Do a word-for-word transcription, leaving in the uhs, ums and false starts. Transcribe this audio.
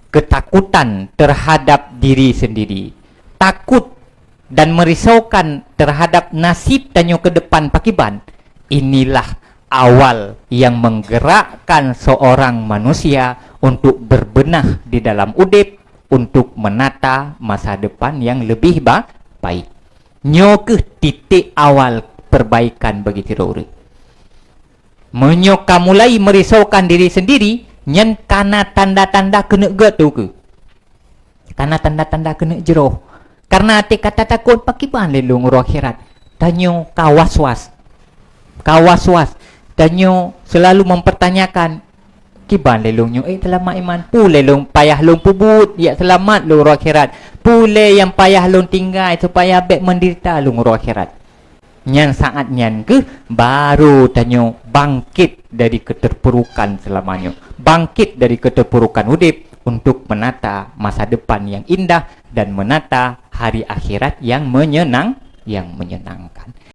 ketakutan terhadap diri sendiri, takut dan merisaukan terhadap nasib tanyoe ke depan pakiban, inilah awal yang menggerakkan seorang manusia untuk berbenah di dalam udeb, untuk menata masa depan yang lebih ba-, baik. Nyoe keuh titik awal perbaikan bagi sidroe ureuëng. Meunyoe ka mulai merisaukan diri sendiri, nyan kana tanda-tanda keuneuk gét tu keuh. Kana tanda-tanda keuneuk jroh. Karena até ka tatakot pakiban lé lôn uroe akhirat. Tanyoe ka was-was. Ka was-was. Tanyoe selalu mempertanyakan, "Kiban lé lôn nyoe, eh, seulamat iman? Peue lé lôn payah lôn peubuet, jak seulamat lôn uroe akhirat? Peue lé nyang payah lôn tinggai supaya bék menderita lôn uroe akhirat?" Nyan saat nyan keuh baru tanyoe bangkit dari keterpurukan selama nyoe. Bangkit dari keterpurukan udeb untuk menata masa depan yang indah dan menata hari akhirat yang menyenang-, yang menyenangkan.